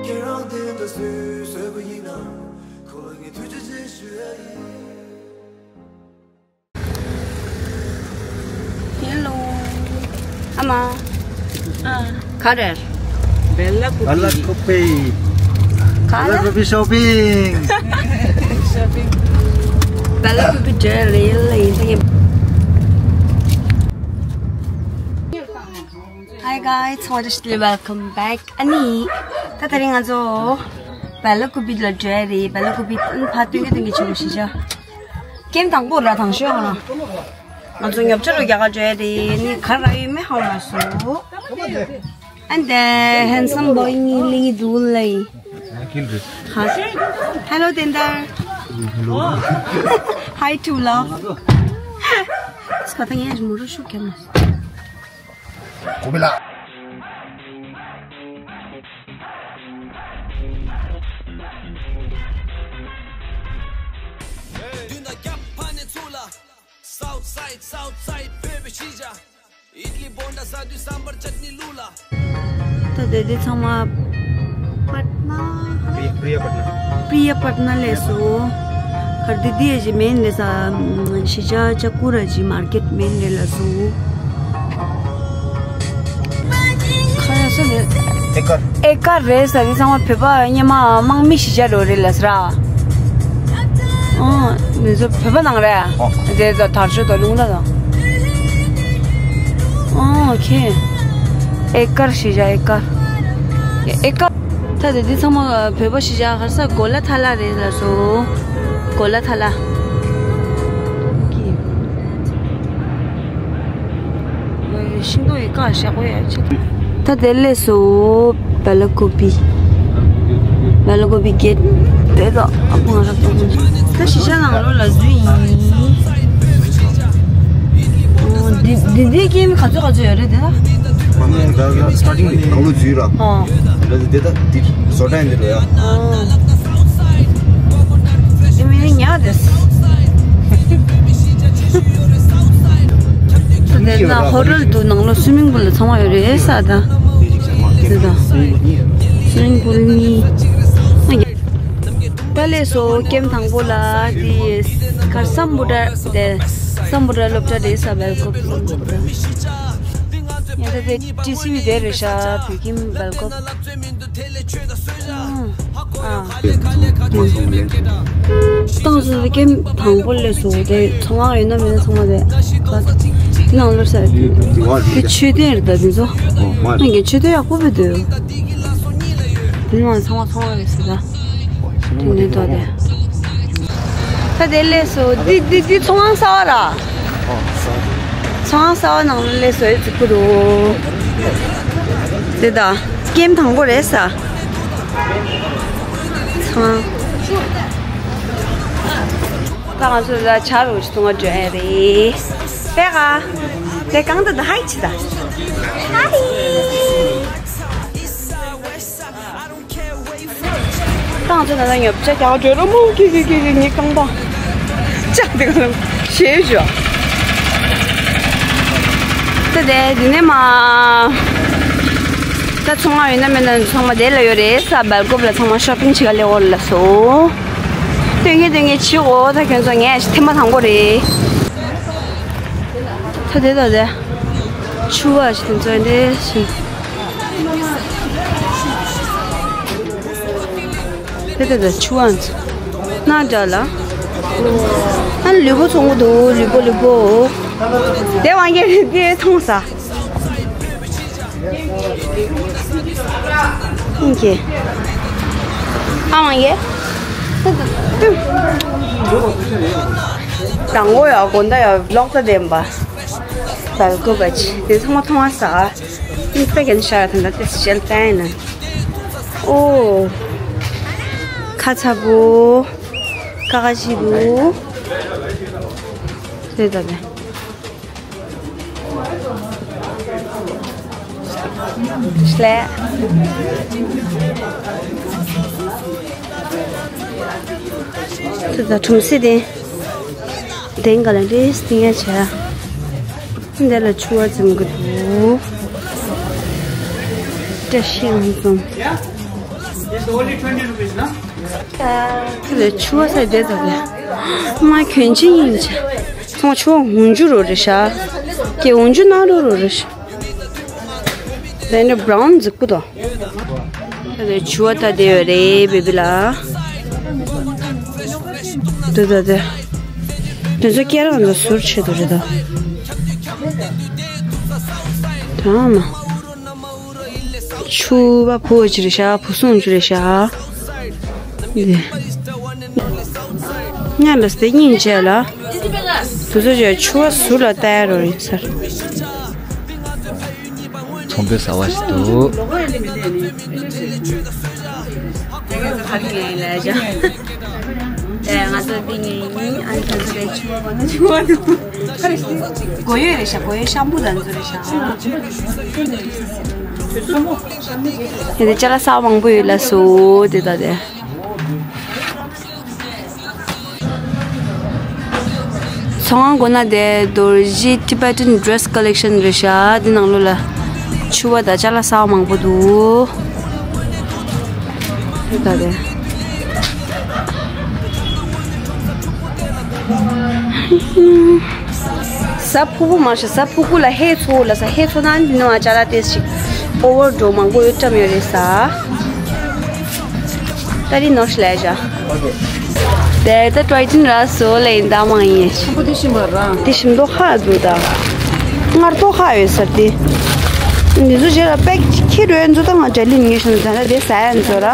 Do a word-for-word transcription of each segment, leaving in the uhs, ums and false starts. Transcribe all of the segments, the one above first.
ཁྱེད་རང་དེ་འདྲ་བཟོས་བཟོས་པ་ཡིན་ན། ཁོ་ལ་ངས་ཐུགས་རྗེ་ཆེ་ཞུ་ཡ་ཡིན། ཧེ་ལོ། ཨ་མ། ཨ། ག་རེ། བེ་ལ་ཀུ་པི། བེ་ལ་ཀུ་པི། ག་རེ། བེ་ལ་ཀུ་པི་ཤོ་པིང་། ཤོ་པིང་། བེ་ལ་ཀུ་པི་འདྲ་རེད་ལ་ཡིན་ད་ཡིན། Hi guys, welcome back. ཨ་ནི། ད་དེ་རིང་ང་ཚོ་བེ་ལ་ཀུ་པི་ལ་འགྲོ་ཡ་རེད། བེ་ལ་ཀུ་པི་ཕར་སྟོན་གྱི་སྟོན་གྱི་བྱེད་དགོས་ཤེས་བྱ། ཀེམ་དང་པོ་ར་དང་ཤོད་ཧ་ན། ང་ཚོ་ཉོ་ཆ་རུ་རྒྱ་གར་འགྲོ་ཡ་རེད། ནི་ག་ར་ཡོད་མེད་ཧ་མ་སོ། And the handsome boy ནི་ལི་དུ་ལི། Hi, hello, Tendar. Hello. Hi, to love. It's cutting edge, more shoe cameras. Kubila. South side, south side, baby, ཤེས་བྱ། ད་དེ་དེ་ཚང་མ་པྲ་ཏ་ན། པྲི་ཡ་པྲ་ཏ་ན། པྲི་ཡ་པྲ་ཏ་ན་ལས་སོ། གར་དེ་དེ་ཞིག་མེན་རེད་ས། ཤི་ཅ་ཅ་ཀུ་ར་ཅི་མར་ཀེད་མེན་རེད་ལ་སོ། ཁ་ཡ་སོ་རེད། ཨེ་ཀར། ཨེ་ཀར་རེད་ས། དེ་ཚང་མ་བོད་པ་སྔོན་མ་དམག་མི་ཤི་ཅ་རོ་རེད་ལ་སོ་ར། ཨང་། འདི་ཚོ་བོད་པ་ནང་རེད། ཨོ། འདི་ཚོ་དར་ལྕོག་དང་རླུང་རྟ་དང་། ཨོ་ཁེ། ཨེ་ཀར་ཤི་ཅ་ཨེ་ཀར། ཨེ་ཀར། ད་དེ་འདི་ཚང་མ་བོད་པ་ཤི་ཅ་གར་ས་གོ་ལ་ཐ་ལ་རེད་ལ་སོ། གོ་ལ་ཐ་ལ། ཨོ་ཁེ། ཤིང་ཏོག་ཡི་ཀ་ཞག་པོ་ཡ་ཆེ། ད་དེ་ལས་སོ། བེ་ལ་ཀུ་པི། བེ་ལ་ཀུ་པི་གེད། དེ་དག་ཨ་ཕང་རག་ཏུ། ད་ཤི་ཅ་ནང་ལོགས་ལ་འཛུལ་ཡིན། འོ། འདི་འདི་འདི་ཀེམ་ག་ཚོད་ག་ཚོད་ཡོད་རེད་དེ་ད། ད་ད་སི་ཊར་ཊིང་ནས་ནང་ལོགས་འཛུལ་ར། ཨོ། ད་དེ་ད་འདི་བཟོ་གྲྭ་ཡིན་འདི་རོ་ཡ། ཨོ། དེ་མིན་ཉག་དེ། དེ་ན་ཧོ་ཊེལ་དུ་ནང་ལོགས་སུའི་མིང་པུལ་ཚང་མ་ཡོད་རེད་ས་ད། དེ་ད། སུའི་མིང་པུལ་གཉིས། ད་ལས་སོ་ཀེམ་དང་པོ་ལ་དེ་གར་སམ་བྷོ་ཊ་དེ་སམ་བྷོ་ཊ་སློབ་གྲྭ་རེད་ས། བེལ་ཀོབ་སམ་བྷོ་ཊ། ཡང་ད་དེ་ཊི་སི་ཝི་དེ་རེད་ཤག་བོད་ཁྱིམ་བེལ་ཀོབ། ཨ། ཏང་སོ་སོ་ཀེམ་དང་པོ་ལས་སུ་དེ་ཚོང་ཁང་ཡོད་ན་མེད་ན་ཚང་མ་དེ་དེ་ནང་ལོ་ས་དེ་མཆོད་རྟེན་རེད་ད་དེ་ཚོ། ཨོ་མ་རེད། ནང་གི་མཆོད་རྟེན་ཡག་པོ་བེ་འདུག་དེ་ནང་ཚང་མ་ཚོང་ཁང་རེད་ཟེར་ད། དེ་ནས་ཏོ་དེ། ད་དེ་ལས་སོ་འདི་འདི་འདི་ཚོང་ཁང་གསར་བ་ར། ཚོང་ཁང་གསར་བ་ནང་ལ་སླེབས་སོ་ཡོད་ཚིག་པོ་འདུག་དེ་ད་ཀེམ་དང་པོ་རེད་ས། ཚང་། ད་ང་ཚོ་ལ་ཆ་རོགས་ཅིག་གཏོང་བ་འགྲོ་ཡ་རེད། པེ་ག་དེ་གང་ད་ད་ཧའི་ཅི་ད། ཧའི། ཏང་ཚོ་ན་ན་ཉོབ་ཆ་རྒྱག་འགྲོ་རོ་མོ་ཀི་ཀི་ཀི་ཀི་ངའི་རྐང་པ། ཅག་དེ་ག་ལ་ཞེས་ཞུ། ད་དེ་དེ་ནས་མ། ད་ཚོང་ཁང་ཡོད་ན་མེད་ན་ཚང་མ་དེ་ལ་ཡོད་རེད་ས། བེལ་ཀོབ་ལ་ཚང་མ་ཤོ་པིང་བྱེད་ག་སླེབས་འོར་ལ་སོ། སྟོན་གྱི་སྟོན་གྱི་ཕྱི་འོ་ད་ཁྱོད་ཚོ་ངས་ཐེངས་མ་དང་པོ་རེད། ད་དེ་ད་དེ། ཆུ་བ་ཞིག་དེ་ཚོ་འདྲེ་ཞིག་དེ་དེ་དེ་ཆུ་བ་ཚོ། ན་འདྲ་ལ། ཨ་ལུས་པོ་ཚོང་གི་འདུག་ལུས་པོ་ལུས་པོ། དེ་བང་གི་དེ་མཐོང་ས། ཨིན་གྱི། ཨ་བང་གི། དང་པོ་ཡ་དགོན་ད་ཡ་ལོག་ད་བདེན་པ། བེལ་ཀོབ་ཅིག་དེ་ཚང་མ་མཐོང་བ་ས། ཨིན་སི་ཊ་གན་ཤར་དང་ད་དེ་ཤེལ་ཏན་ན། ཨོ། ཁ་ཚ་པོ། ཀ་ཀ་ཅི་འདུག་དེ་ད་ནས། ཤེལ། དེ་ད་ཁྲོམ་སེ་དེ། དེང་ག་ལ་འདྲེས་སྟེང་ཡ་བྱ། འདི་ལ་ཆུ་བ་འཛིན་གི་འདུག་བཀྲ་ཤིས་ལྷུན་འཛོམས། དེ་ལས་ཆུ་བ་ས་དེ་ཚོ་ལས། མ་གྱོན་ཆེན་ཡིན་ཆེ། ཚོང་ཆུ་བ་འོང་རྒྱུ་རོ་རེ་ཤ། ཀྱེ་འོང་རྒྱུ་ན་རོ་རོ་རེ་ཤ། དེ་ནི་བྷ་རའུན་འཛིག་པོ་དང་། དེ་ལས་ཆུ་བ་ད་དེ་ཡོད་རེད་བེ་བི་ལ། དེ་ད་དེ། དེ་ཚོ་སྐེ་རགས་ཚོ་ཟུར་ཆེད་དུ་རེད་ད། ད་མ། ཆུ་བ་བུ་ཅི་རེད་ཤག་བུ་སྲུང་ཅི་རེད་ཤག་འདི། ང་ལ་སྟེ་སྙིང་རྗེ་ལ། དུ་ཚོ་ཅེ་ཆུ་བ་ཟུར་ལ་བལྟ་ཡ་རོ་ཡིན་ས། ཚོང་པའི་ཟ་བ་ཞིག་འདུག་ཨེ་ང་ཚོ་འདི་ནས་ཡིན། ཨ་ནི་ཁྱོད་ཚོ་ལས་ཆུ་བ་གོ་ན་ཆུ་བ་འདུག་སྒོ་ཡོད་རེད་ཤག་སྒོ་ཡོད་ཤམ་པུ་དང་ཚོ་རེད་ཤག་དེ་ནས་ཅ་ལག་ཟ་བ་མང་པོ་ཡོད་ལ་སོ་དེ་ད་དེ། ཚོང་ཁང་གོ་ན་དེ་རྡོ་རྗེ་Tibetan Dress Collection རེད་ཤག་འདི་ནང་ལོགས་ལ་ཕྱུ་པ་དང་ཅ་ལག་གསར་པ་མང་པོ་འདུག་ད་དེ། གཟའ་ཕུར་བུ་མ་ཤི་གཟའ་ཕུར་བུ་ལ་ཧེ་ཚོ་ལ་ས་ཧེ་ཚོ་ན་འདི་ནང་ཅ་ལག་ཏེ་ཞིག་ཨོ་བར་འགྲོ་མང་པོ་ཡོད་ཀྲམ་ཡོད་རེད་ས། ད་རིང་ནོར་ཤི་ལས་བྱ། དེ་ད་ཀྲའི་ཅིན་ར་སོ་ལ་ཡིན་ད་མང་ཡིན། ཆེན་པོ་དེ་ཤིང་བར་ར། དེ་ཤིང་ཏོག་ཧ་འདུག་ད། སྔར་ཏོག་ཧ་ཡོད་ས་དེ། འདི་ཚོ་རྗེས་ལ་པེག་ཁྱི་རོས་ཚོ་ད་ང་འདྲ་ལིན་ངེས་ཤིང་ད་ལ་དེ་ཟ་ཡ་ཚོ་ར།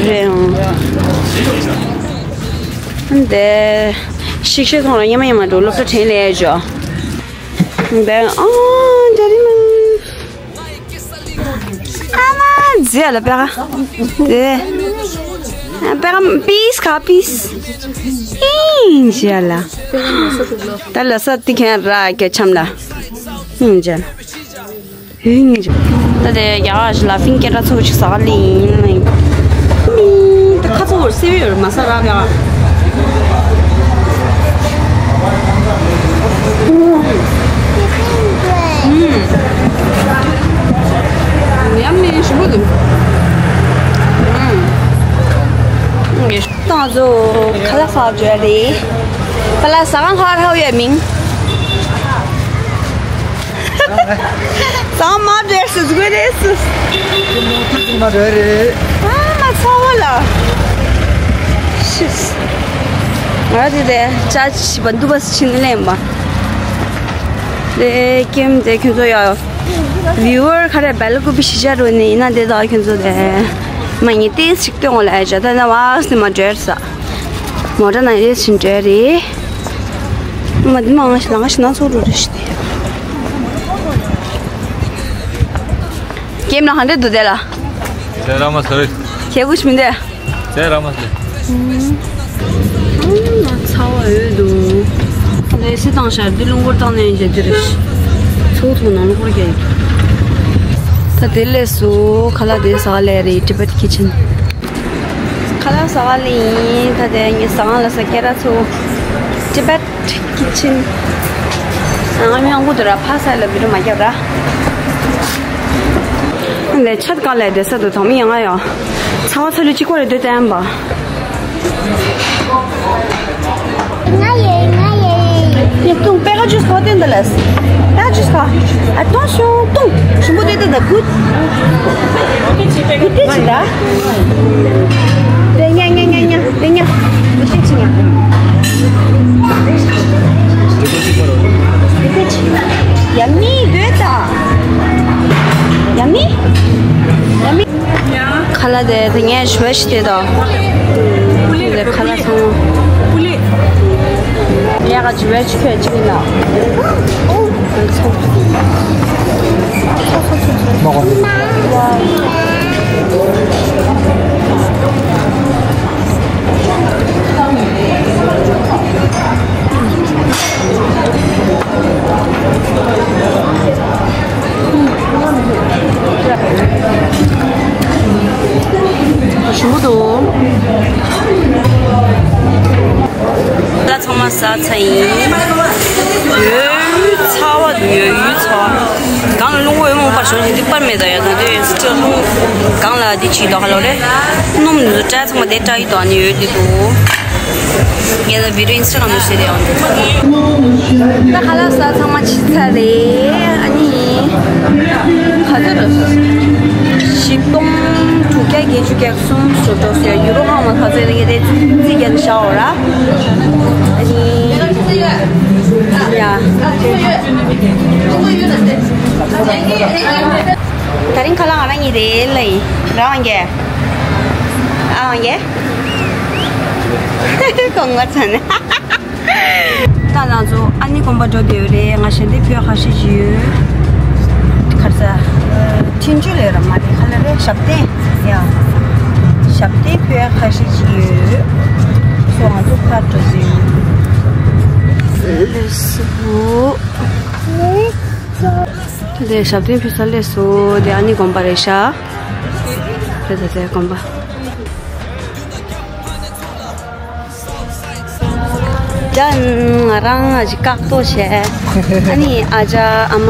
རེད་ཨང་། དེ་ཤིག་ཤིག་ཐོང་ལ་ཉི་མ་ཉི་མ་འགྲོ་སློབ་གྲྭ་དྲན་ལས་བྱོ། དེ་ཨང་འདྲ་ལིན། ཨ་མ་རྫི་ཡ་ལ་པེ་ཀ་དེ། པེ་ཀ་པིས་ཁ་པིས། ཨིན་རྫི་ཡ་ལ། ད་ལ་ས་ཏི་ཁན་ར་ཀྱ་ཆམ་ལ། ཨིན་རྫི་ཡ་ལ། ཨིན་རྫི་ཡ། ད་དེ་ཡ་ཞི་ལ་ཕིང་ཀེ་ར་ཚོ་ཅིག་ཟ་ག་ལིན། ད་ཁ་ཚོ་སེ་བེ་ཡོར་མ་ས་ར་པེ་ཀ་ཡམ་མི་ཞིམ་པོ་འདུག་ཏང་ཙུ་ཁ་ལག་ཟ་བར་འགྲོ་ཡ་རེད། ཁ་ལག་ཟ་ཁང་ཁ་ཧྲ་ཡོད་མིང་། ཟ་མ་འགྲོ་སུ་དགོས་རེད་སུ། མ་འགྲོ་རེད། ཨ་མ་ཚ་བ་ལ། ཤིས། ང་དེ་དེ་ཅ་ཆི་བ་འདུ་བ་སུ་ཕྱིན་ནས་ལེན་པ། དེ་ཀེམ་དེ་ཁྱོད་ཚོ་ཡ། བིའུ་ཨར་ཁ་རེ་སྦེལ་ཀོབ་ཤི་ཆ་རུ་ནི་ཡིན་ན་དེ་དག་ཁྱོད་ཚོ་དེ། མ་ཉི་ཏེ་ཞིག་སྟོན་འོ་ལ་ཨེ་ཅ་ད་ན་བ་སི་མ་འདྲེར་ས། མོ་ཊ་ན་ཡེ་ཞིན་འདྲེ་རེ། མ་དི་མ་ང་ཞི་ན་ང་ཞི་ན་ཚོ་རུ་རེ་ཤི་དེ། ཀེམ་ལ་ཧན་དེ་དུ་དེ་ལ། དེ་ར་མ་ས་རེ། ཁྱེད་ཀུ་ཤི་མིན་དེ། ཟས་ར་མ་ཟས། ཚ་བ་འོད་འདུག་ལས་སི་བཏང་ཤར་འདི་རླུང་འཁོར་བཏང་ནས་འཇལ་རྒྱུ་རེད། ཚོགས་ཐུག་ནང་རླུང་འཁོར་རྒྱག་ཡོད། ད་དེ་ལས་སུ་ཁ་ལག་དེ་ཟ་ལས་རེད། Tibet Kitchen། ཁ་ལག་ཟ་བ་ལས་ཡིན། ད་དེ་ངས་ཟ་ཁང་ལ་ཟ་སྐད་ར་ཚོ། Tibet Kitchen། ང་མི་ཡང་གུ་དུ་ར་ཕ་ས་ལ་བི་རུ་མ་རྒྱབ་ར། ལས་ཆད་ག་ལས་དེ་ས་དུ་དང་མི་ཡང་ང་ཡང་། ཚ་བ་ཚ་ལུ་གཅིག་པོ་རེད་འདོད་བསྟན་པ། ང་ཡེ་ང་ཡེ། ཡེ་ཏུང་པེ་ག་ཇུས་ཁོ་དེ་འདི་ལས། ད་ཇུས་ཁ། ཨ་ཏོང་ཤོང་ཏུང་། ཞིམ་པོ་དེ་དེ་ད་གུད། གུད་དེ་ཅི་ད། དེ་ཉ་ཉ་ཉ་ཉ་དེ་ཉ། གུད་དེ་ཅི་ཉ། གུད་དེ་ཅི། ཡ་མི་དེ་ད། ཡ་མི། ཡ་མི། ཁ་ལག་དེ་དེ་ངས་ཞུ་བ་ཞིག་དེ་དང་། དེ་ཁ་ལག་ཚང་མ། ཡ་ག་ཅི་བེ་ཅི་ཁྱོད་ཅི་ལ། མ་གོ། ཞིམ་པོ་འདུག་ད་ཚང་མ་ཟ་ཚར་ཡིན། ཡོད་ཚ་བ་འདུག་ཡོད་ཡོད་ཚ་བ། གང་ལ་རླུང་འོད་མོ་པ། ཞོ་ཞིག་འདི་པར་མེད་ད་ཡ་ད་དུས་སྤྲོ་རླུང་གང་ལ་འདི་ཅིག་དོ་ཧ་ལོ་རེད། སྣུམ་འདི་སྐྲ་ཚང་མ་དེ་སྐྲ་ཡི་དོ་ནི་ཡོད་འདི་འདུག་ངས་ད་བི་ཌིའོ་ཨིན་སི་ཊ་གྷ་རམ་ལ་བཤད་དེ་ཡོང་འདུག་ད་ཁ་ལག་ཟ་ཚང་མ་ཕྱིན་ཚར་རེད། ཨ་ནི་ག་ཚོད་རེད། བཞི་སྟོང་དྲུག་བརྒྱ་བརྒྱད་ཅུ་གྱ་གསུམ་བཟོ་འགྲོ་ཟེར། ཡུ་རོ་ཧང་མ་ག་ཚོད་རེད་ངས་དེ་རྩིས་རྒྱག་ནས་བཞག་འོ་ར། ཨ་ནི་ཡ། ད་རིང་ཁ་ལག་ང་རང་གཉིས་རེད་ལ་ཡིན། རང་གི་ཨ་ཝང་གི་ཁོང་ང་ཚ་ནས། ད་ང་ཚོ་ཨ་ནི་དགོན་པ་འགྲོ་བསྡད་ཡོད་རེད། ང་ཞལ་འདེབས་ཕུལ་ཁ་ཤས་ཤིག་ཡོད། ག་རེ་ཟ། འཕྲིན་བཅོལ་ལས་ར་མ་རེད། ཁ་ལག་རེད། ཞབས་བརྟན། ཡ། ཞབས་བརྟན་ཕུལ་ཁ་ཤས་ཤིག་ཡོད། ཚོ་ང་ཚོ་ཕར་འགྲོ་བསྡད་ཡོད། ལགས་སོ། དེ་ཞབས་བརྟན་ཕུལ་ས་སླེབས་སོང་། དེ་ཨ་ནི་དགོན་པ་རེད་ཤག་རེད་ད་དེ་དགོན་པ། ད་ང་རང་ཨ་ཅག་བཀག་ཐོག་བྱས། ཨ་ནི་ཨ་ཅག་ཨ་མ་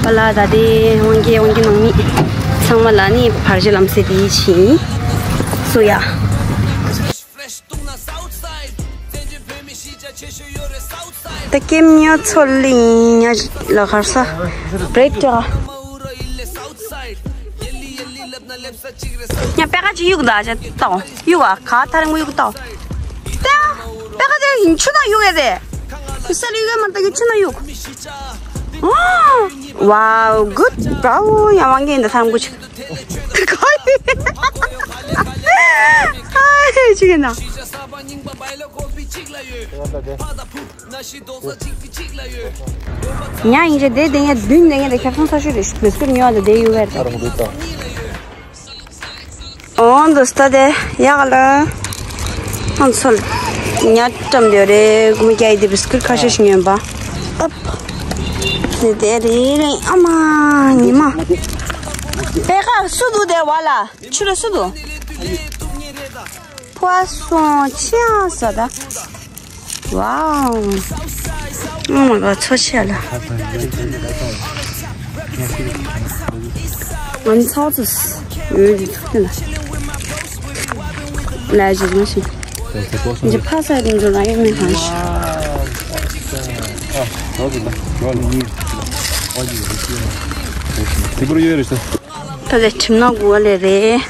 པཱ་ལགས་ད་དེ་དབང་རྒྱལ་དབང་རྒྱལ་ནང་མི་ཚང་མ་ལ་ནི་བར་ཆད་ལམ་སེལ་དེ་བྱིན་སོ་ཡ། ད་ཀེམ་ཉོ་ཚོ་ལིང་ཉ་ལ་ཁར་ས་བྲེད་ཏྲ། ཉ་པེ་ཀ་ཅི་ཡུག་ད་ཅེ་ཏོ་ཡུག་ཨ་ཁ་ཐར་མོ་ཡུག་ཏོ། ཏེ་པེ་ཀ་དེ་ཡིན་ཆུ་ན་ཡུག་ཨེ་དེ། ས་ལི་ཡུག་ཨེ་མ་ཏ་གི་ཆུ་ན་ཡུག་ཨོ། Wow, good, bravo. ཡ་ཝང་གི་འདི་ཐར་མོ་ཆུ། ཁོ་ཡི་ཆུ་གི་ན། ཉ་ཡིན་ཅེ་དེ་དེ་ངས་བདུན་དེ་ངས་དེ་ཁྱབ་ཚང་ས་ཤོད་རེ་བེ་སྐུར་ཉོ་དེ་དེ་ཡུ་བེར་དེ། ཨོ་འདི་སྟ་དེ་ཡག་ལ། ཨང་ཚོལ་ཉ་བཀྲམ་དེ་རེ་གུམ་རྒྱ་ཡི་དེ་བེ་སྐུར་ཁ་ཤས་ཤིག་ཉོན་པ། ཨབ། དེ་དེ་རེ་རེ་ཨ་མ་ཉི་མ། པེ་ཀ་སུ་དུ་དེ་བ་ལ་ཆུ་ལ་སུ་དུ། ཕོ་སོང་ཆེ་ཨ་ས་ད། Wow. Oh my god, so chill. ང་ཚོ་ཚོ་ཡོད་ཀྱི་ཐུག་ལ་ལ་ཇི་མ་ཤི། འཇི་ཕ་ས་རིང་འགྲོ་ན་ཡོད་མེད་ཧང་ཤི། དེ་བུར་ཡོད་རེད་ས། ད་ལྟ་ཁྲིམས་ནག་གུ་བ་ལས་རེད།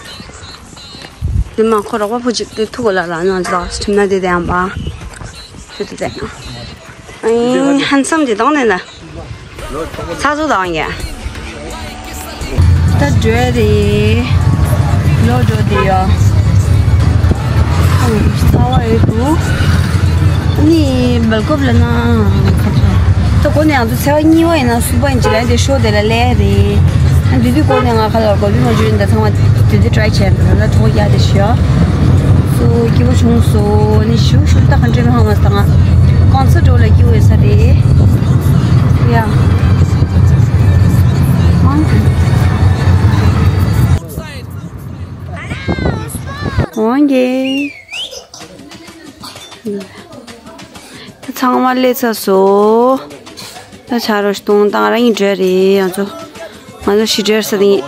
འདི་མ་ཁོ་རོགས་པ་བུ་གཅིག་དེ་ཐུག་གོ་ལ་ལ་ན་ལ་ཁྲིམས་ནག་དེ་དེ་ཡང་པ། ཤུ་དེ་དེ། ཨེ་ཧན་སམ་དེ་དང་ནས་ན། ཚ་ཚོ་དང་ཡ། ད་འགྲོ་རེད། ལོ་འགྲོ་དེ་ཡོ། ཚ་བ་ཡོད་དུ། ནི་སྦེལ་ཀོབ་ལ་ན། ད་གོ་ནས་ང་ཚོ་ཚེས་པ་གཉིས་པ་ཡིན་ན་སུ་པ་ཡིན་ཅི་ལན་དེ་ཤོ་དེ་ལ་ལས་རེད། ཨ་འདི་དུས་གོ་ནས་ང་ཁ་ལ་གོ་བི་མ་བརྗོད་ཡིན་ད་ཚང་མ་དེ་དུས་ཊ་རའི་བྱས་འདུག་ན་ཐོག་རྒྱག་དེ་ཤོ། སུ་སྐྱིད་པོ་བྱུང་སོ་ནི་ཞུ་ཞུ་ད་ག་འདྲེ་མི་ཧང་མ་ས་ང་གང་ཚ་འགྲོ་ལ་སྐྱིད་པོ་ཡོད་ས་རེད། ཡ། འོང་གི། ད་ཚང་མ་སླེབས་ཚར་སོང་། ད་ཆ་རོགས་གཏོང་དང་རང་ཡིན་འདྲ་རེད་ང་ཚོ། ང་ཚོ་ཞི་འདྲ་ས་དེ་ཡིན།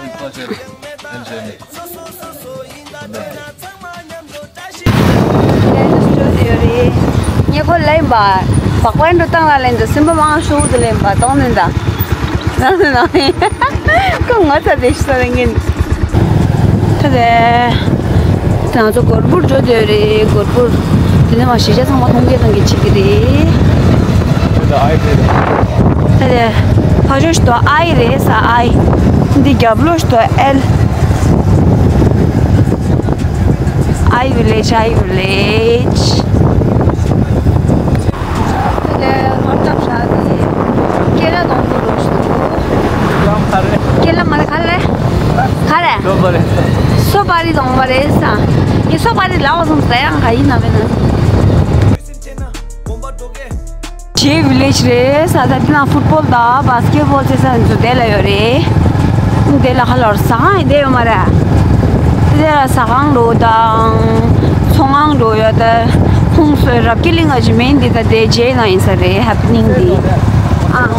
ངས་ཁོ་ལེན་པ། བག་པ་འགྲོ་སྟངས་ལ་ལེན་དུ་སེམས་པ་མང་ཤོག་ཏུ་ལེན་པ་གཏོང་ནས་ད། ནང་ནས་ནང་ནས་ཁོ་ངོ་ཚ་དེ་ཤི་ས་རེ་ངན། ད་དེ། ད་ང་ཚོ་གོར་པུར་འགྲོ་འདོད་རེད་གོར་པུར། དེ་ནས་མ་གཞིས་ཆགས་ཚང་མ་མཐོང་རྒྱུ་དང་གི་ཆིག་གི་རེད། ད་དེ། ཕ་ཆོས་ཤི་ཏོ་ཨའི་རེད་ས་ཨའི། འདི་རྒྱབ་ལོ་ཤི་ཏོ་ཨེལ། I village, I village. དེ་ལས་ཧོར་ཐབ་ཤ་དེ་ཀེ་ལ་དང་པོ་རོ་ཤི་དུ། ཀེ་ལ་མ་རེད་ག་རེ། ག་རེ། སོ་པ་རི། སོ་པ་རི་དང་པོ་རེད་ས། ཡི་སོ་པ་རི་ལ་བ་སོང་ས་ཡང་ག་ཡིན་ན་མེད་ན། ཇེ་ཝི་ལེཇ་རེད་ས། ད་དེ་ན་ཕུཊ་བོལ་དང་བཱ་སི་ཀེཊ་བོལ་བྱེད་ས་ཚོ་དེ་ལ་ཡོད་རེད། དེ་ལ་ཁ་ལོར་ཟ་ཁང་ཡིན་དེ་ཡོད་མ་རེད། དེ་ལ་ཟ་ཁང་འགྲོ་དང་ཚོང་ཁང་འགྲོ་ཡོད་ད། ཁོང་ཚོའི་རབ་རྒྱས་གླིང་ག་ཅི་མིན་འདི་ད་དེ་རྗེས་ན་ཡིན་ས་རེད་ཧེ་པི་ནིང་འདི། ཨ།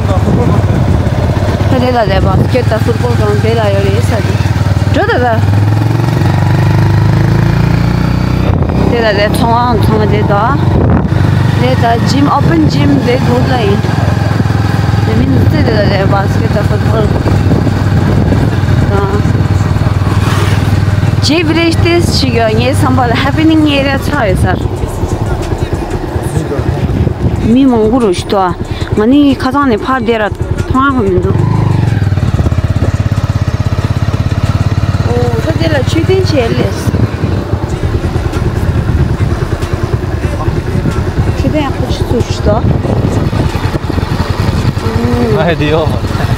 ད་ དེ་ལ་རེད་པ། སྐད་ད་ཧྥུཊ་བོལ་གྲོང་དེ་ལ་ཡོད་རེད་ས་དེ། འགྲོ་ད་ད། དེ་ལ་རེད། ཚོང་བ་ཚང་མ་དེ་དང་། དེ་ད་ཇིམ། ཨོ་པན་ཇིམ་དེ་དགོས་ལ་ཡིན། དེ་མིན་དེ་དེ་ལ་རེད་པ། སྐད་ད་ཧྥུཊ་བོལ་དང་། ཇེ་བི་ལེཇ་དེ་ཞིག་ཡོད། ངའི་བསམ་པ་ལ་ཧེ་པེ་ནིང་ཨེ་རི་ཡ་ཆགས་ཡོད་ས་རེད། མི་མང་པོ་རུ་ཞིག་འདུག་ང་ནི་ཁ་སང་ནས་ཕར་བསྡད་ར་མཐོང་ཡག་མི་འདུག་ཨོ་ད་དེ་ལ་མཆོད་རྟེན་བྱས་ལས། མཆོད་རྟེན་ཡག་པོ་ཞིག་བཙུགས་ཤིག་འདུག་ང་ཧེ་དེ་ཡོད་མ་རེད།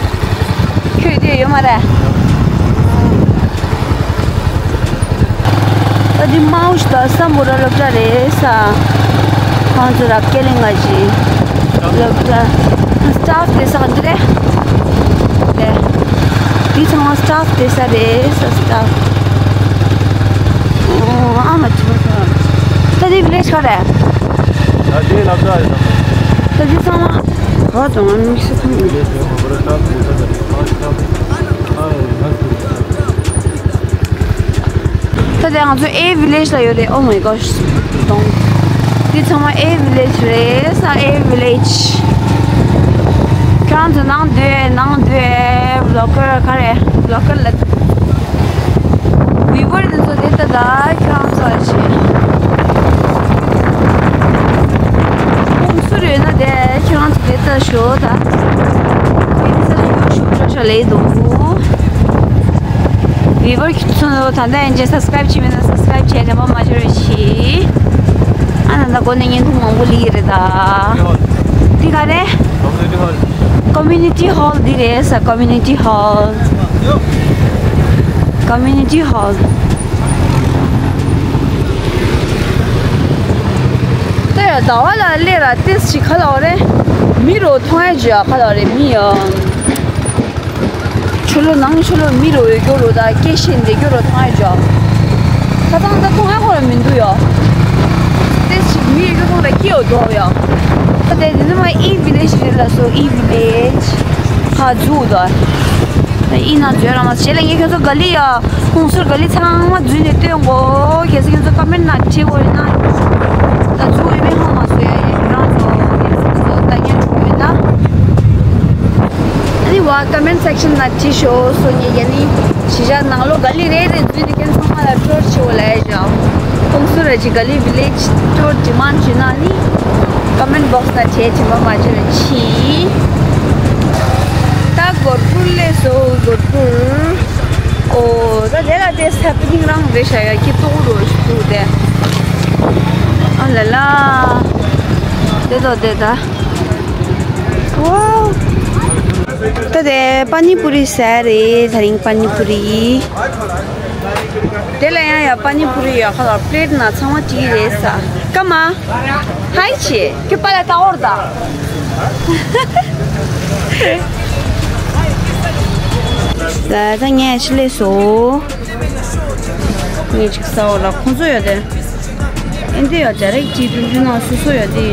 ཁྱོད་དེ་ཡོད་མ་རེད། ད་འདི་མའོ་ཞིག་ད་སམ་བྷོ་ཊ་སློབ་གྲྭ་རེད་ས། ཁོང་ཚོ་རབ་སྐྱེ་གླིང་ང་ཞིག་སློབ་གྲྭ། སི་ཊཱཕ་དེ་ས་འདི་རེད། དེ། འདི་ཚང་མ་སི་ཊཱཕ་དེ་ས་རེད་ས། སི་ཊཱཕ། ཨོ་ཨ་མ་ཅི་མ་ས། ད་འདི་བི་ལེཇ་ག་རེད། ད་འདི་སློབ་གྲྭ་རེད་ད། ད་འདི་ཚང་མ། ག་དང་དམིགས་བསལ་ཐང་མི་འདུག་ད་ལྟ་ང་ཚོ་ཨེ་བི་ལེཇ་ལ་ཡོད་རེད། Oh my gosh, don't. འདི་ཚང་མ་ཨེ་བི་ལེཇ་རེད་ས། ཨེ་བི་ལེཇ། ཁྱེད་རང་ཚོ་ནང་སྡོད། ནང་སྡོད། བི་ལོག་གར་ག་རེ། བི་ལོག་གར་ལ། བི་ཝར་དེ་ཚོ་དེ་ལྟ་ད་ཁྱེད་རང་ཚོ་ཨ་ཤེས། ཁོང་ཚུར་ཡོད་ན་དེ་ཁྱེད་རང་ཚོ་དེ་ལྟ་ཞོ་ད། དེ་ཚོ་ལ་ཡོད་ཤུགས་ཆོག་ཆོག་ལས་འདུག་བི་ཝར་ཚོ་ད་ལྟ་ཡན་ཆད་སབ་སི་ཀ་རེབ་བྱས་མེད་ན་སབ་སི་ཀ་རེབ་བྱས། དྲན་པ་མ་བརྗེད་རོགས་གྱིས། ཨ་ན་ད་སྒོ་ནས་བརྙན་ཐུང་མང་པོ་ལི་ཡི་རེད་ད། འདི་ག་རེད། ཀོ་མིའུ་ནི་ཊི་ཧོལ་འདི་རེད་ས། ཀོ་མིའུ་ནི་ཊི་ཧོལ། ཀོ་མིའུ་ནི་ཊི་ཧོལ། ད་ཡ་ཟླ་བ་ལ་སླེབས་ར་ཏེས་ཅིག་ག་ལ་བ་རེད། མི་རོ་མཐོང་ཡ་ཇ་ག་ལ་བ་རེད་མི་ཡ། ཆུ་ལོ་ནང་ཆུ་ལོ་མི་རོ་ཡོད་རྒྱུ་རོ་ད་སྐད་ཤེས་འདེ་རྒྱུ་རོ་མཐོང་ཡ་ཇ། ཁ་ཚང་ད་མཐོང་ཡ་ཁོ་ར་མི་འདུག་ཡ། ཏེས་ཅིག་མི་ཡོད་རྒྱུ་ཁོ་ར་སྐྱིད་ཡོད་དོ་ཡ། ད་དེ་འདི་ནི་མ་ཨི་བི་ལེཇ་རེད་ལ་སོ་ཨི་བི་ལེཇ། ཁ་འཛུགས་དོ། ད་ཨི་ན་འཛོལ་ར་མ་བྱེད་ལ་ངས་ཁྱོད་ཚོ་ག་ལི་ཡ། ཁོང་ཚོར་ག་ལི་ཚང་མ་འཛུལ་ནས་སྟོན་གོ། གལ་སྲིད་ཁྱོད་ཚོ་ཀ་མེན་ན་བྱེད་དགོས་ཡོད་ན། ད་ཚུར་ཡོད་པའི་ཧང་མ་བཟོ་ཡ་ཡིན་རང་ཚོ་གལ་སྲིད་ཁྱོད་ཚོ་ལྟ་ཉན་འགྲོ་ཡོད་ན། ཨ་ནི་བ་ཀ་མེན་སེག་ཤན་ན་བྲིས་ཤོག་སོ་ངས་ཡ་ནི་ཞི་བཞག་ནང་ལོ་ག་ལི་རེ་རེ་འཛུལ་ནས་ཁྱོད་ཚང་མ་ལ་ཊུར་བྱེད་འོ་ལ་ཡ་ཞོག་ཁོང་ཚོ་ར་ཅིག་ག་ལི་བི་ལེཇ་ཊུར་ཌི་མན་ཌ་བྱེད་ན་ནི་ཀ་མེན་བོག་སི་ན་བྲིས་བྱེད་པ་མ་བྱེད་ར་ཕྱིས། ད་གོར་པུར་སླེབས་སོ་གོར་པུར། ཨོ་ད་དེ་ལ་དེ་ས་པི་ནིང་རང་རེད་ཤག་ཡ་ཁྱི་ཏོག་རོ་ཞིག་འདུག་དེ། ཨ་ལ་ལ། དེ་དོ་དེ་ད། ཝའོ། ད་དེ་པ་ནི་པུ་རི་ཟ་རེད། ད་རིང་པ་ནི་པུ་རི། དེ་ལ་ཡང་ཡ་པ་ནི་པུ་རི་ཡོད་ཁ་ལ་པླེ་ཊི་ན་ཚང་མ་བྲིས་རེད་ས། ཀ་མ། ཧའི་ཆེ། ཁྱོད་པ་ལ་ལྟ་འོར་ད། ད་ད་ངས་ཕྱི་ལས་སོ། ངས་ཅིག་ཟ་འོ་ལ་ཁོང་ཚོ་ཡོད་དེ། ཨེ་འདི་ཡོད་ཇ་རིགས་ཅིག་དུ་འདི་ནང་སོ་སོ་ཡོད་དེ།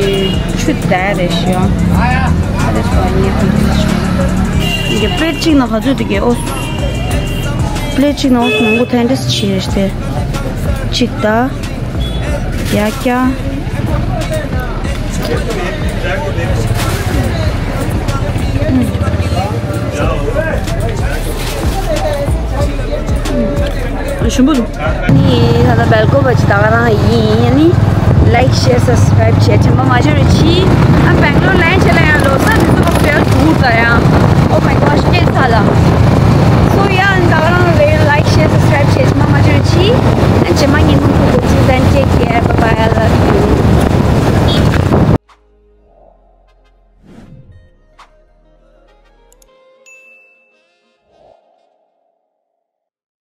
ཆུ་དེ་རེད་ཤི་ཡོང་། ཨ་རེ་སོ་ངས་ཁོང་ཚོ་ཤི་ཡོང་། ངས་པླེ་ཊི་གཅིག་ནང་ག་ཚོད་དུ་གས་ཨོ། པླེ་ཊི་གཅིག་ནང་ཨོ་མང་པོ་ཐན་ཏེས་ཆི་རེ་སྟེ། གཅིག་ད། ཡ་ཀྱ། ཞིམ་པོ་འདུག་ནི་ད་ལྟ་སྦེལ་ཀོབ་པ་ཅི་ད་ག་རང་ཡིན་ནི། ལའིཀ་ཤེར་སབ་སི་ཀ་རའིབ་བྱས་དྲན་པ་མ་བརྗེད་རོགས་གྱིས། ཨ་སྦེང་ལོར་ལན་བྱས་ལ་ཡང་ལོ་གསར་དུས་ཚོད་པ་སྤེལ་དུ་ད་ཡང་། Oh my gosh, སྐད་ཚ་ལ།